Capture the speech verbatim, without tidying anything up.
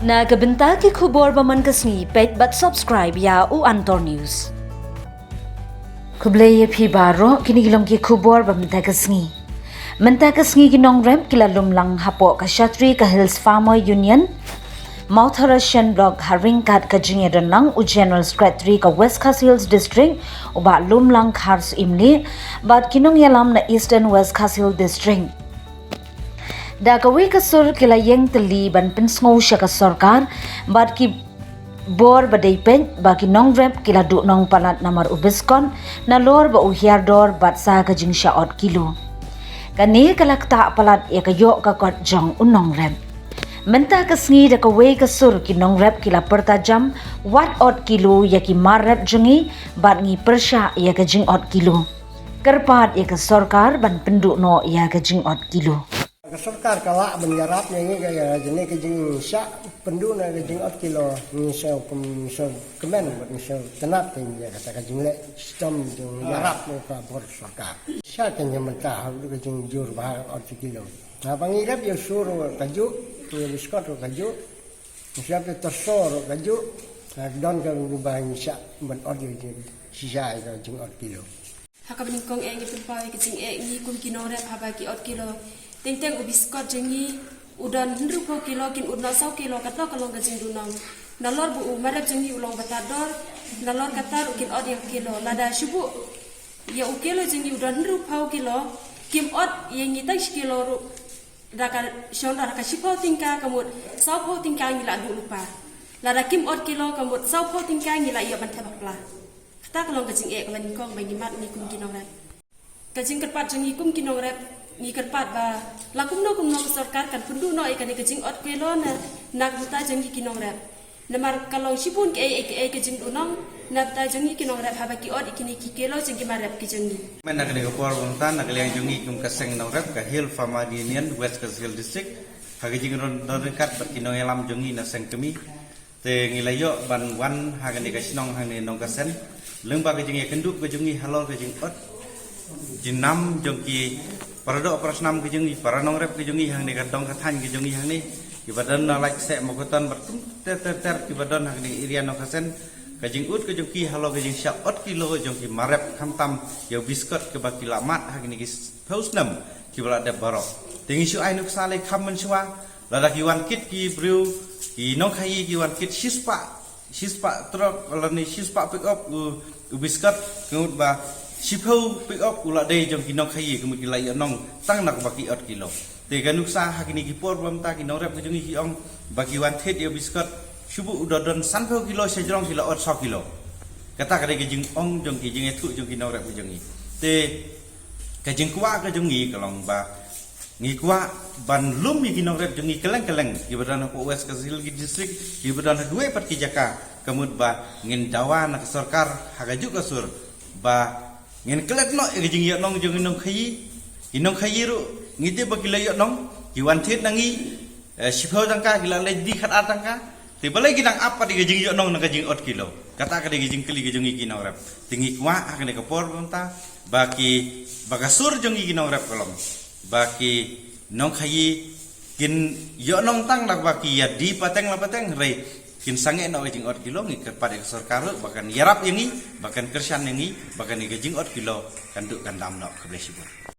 Na ka bynta ki khubor ba man ka sngi, peit bad subscribe ïa u Antor News. Khublei ïa phi baroh, kine ki long ki khubor ba mynta ka sngi. Mynta ka sngi ki nongrep ki la lum lang hapoh ka shatri ka Hills Farmer Union Mawthadraishan Block ha ryngkat ka jingïadon lang u General Secretary ka West Khasi Hills District u Bah Lumlang Kharsuimlieh bad ki nongïalam na Eastern West Khasi Hills District. Da kawei ka sur ki la ïeng tylli ban pynsngew sha ka sorkar bad ki bor ba dei peit ba ki nongrep ki la duhnong palat namar u biskot nalor ba u hiar dor bad sa ka jingshah ot kilo. Kane ka la ktah palat ïa ka ïoh ka kot jong u nongrep. Mynta ka sngi da kawei ka sur ki nongrep ki la pyrta jam, wat ot kilo ïa ki mar rep jong ngi bad ngi pyrshah ïa ka jingot kilo. Kyrpad ïa ka sorkar ban pynduh noh ïa ka jingot kilo. Ka sorkar ka lah ban ïarap ïa ngi ka, ïa jane ka jingshah pynduh na ka jingot kilo, ngi sngewkmen bad ngi sngewtynnat ïa kata ka jingleh system jong ïarap na ka bor sorkar. Sha ka jingmynta ha ka jingjur ba ot kilo. Haba ngi rep ïa sur ruh kajuh, ïa biskot ruh kajuh, ngi rep ïa tyrso ruh kajuh. Don ka ba ngi shah ban ot ïa ka shisha ïa ka jingot kilo. Ha kaba nyngkong eh ngi pynpaw ïa ka jingeh ngi kum ki nongrep haba ki ot kilo. Teng teng u biskot jong ngi u don hynriewphew kilo, kin ot noh saw kilo, katno ka long ka jingduhnong. Nalor ba u marep jong ngi u long ba tad dor, nalor kata ruh kin ot ïa ka kilo. Lada shu buh ïa u kilo jong ngi u don hynriewphew kilo, kim ot ïa ngi tang shi kilo ruh. Da ka shong da ka shiphew tyngka ka mut sawphew tyngka ngi la duh lypa. Lada kim ot kilo ka mut sawphew tyngka ngi la ïoh ban thep bakla. Kata ka long ka jingeh kaba nyngkong ba ngi mad ngi kum ki nongrep. Ka jingkyrpad jong ngi kum ki nongrep, ngi kyrpad ba la kumno kumno ka sorkar kan pynduh noh ïa kane ka jingot kilo na, na ka bynta jong ngi ki nongrep. Namar ka long shibun kaei kaei ka jingduhnong na bynta jong ngi ki nongrep haba ki ot ïa kine ki kilo jong ki marep ki jong ngi. Mynta kane ka por ba mynta na ka liang jong ngi kum ka seng nongrep ka Hill Farmer Union West Khasi Hills District, ha ka jingdon, don ryngkat bad ki nongïalam jong ngi na seng kmie. Te ngi la ïoh ban wan ha kane ka shnong hangne Nongkasen. Lyngba ka jingïakynduh ka jong ngi halor ka jingot jingnam jong ki para doh para snam ka jong ngi, para nongrep ka jong ngi hangne, ka dong ka thaiñ ka jong ngi hangne, kiba don na Laitkaseh, Mawkyrwat bad kum ter ter ter kiba don ha kane ka area Nongkasen. Ka jingut ka jong ki halor ka jingshah ot kilo jong ki marep, khamtam ïa u biskot kaba ki la mad ha kine ki phew snem kiba la dep baroh. Te ngi shu ai nuksa lei kham mynshuwa, lada ki wan kit ki briew, ki nongkhaïi ki wan kit shispah, shispah trok lane shispah pick up u, u biskot, ka mut ba shiphew pick up u la dei jong ki nongkhaïi, ka mut ki la ïoh nong tang na kaba ki ot kilo. Te ka nuksa ha kine ki por ba mynta ki nongrep ka jong ngi ki ong ba ki wan thied ïa u biskot, shu buh u da don sanphew kilo, shajrong ki la ot saw kilo. Kata ka dei ka jingong jong ki, jingïathuh jong ki nongrep ka jong ngi. Te ka jingkwah ka jong ngi ka long ba ngi kwah ban lum ïa ki nongrep jong ngi kylleng kylleng, kiba don hapoh West Khasi Hills District, kiba don ha kiwei pat ki jaka, ka mut ba ngin dawa na ka sorkar ha kajuh ka sur ba ngin klet noh ïa ka jingïohnong jong ki nongkhaïi. Ki nongkhaïi ruh ngi tip ba ki la ïohnong, ki wan thied na ngi, eh, shiphew tyngka, ki la leit die khatar tyngka. Te balei ki dang ap pat ïa ka jingïohnong na ka jingot kilo? Kata ka dei ka jingkylli ka jong ngi ki nongrep. Te ngi kwah ha kane ka por ba mynta ba ki, ba ka sur jong ngi ki nongrep ka long ba ki nongkhaïi kin ïohnong tang da kaba ki ïa die pateng la pateng, hynrei kin sangeh noh ka jingot kilo. Ngi kyrpad ïa ka sorkar ruh ba kan ïarap ïa ngi, ba kan kyrshan ïa ngi, ba kane ka jingot kilo kan duh kan dam noh. Khublei shibun.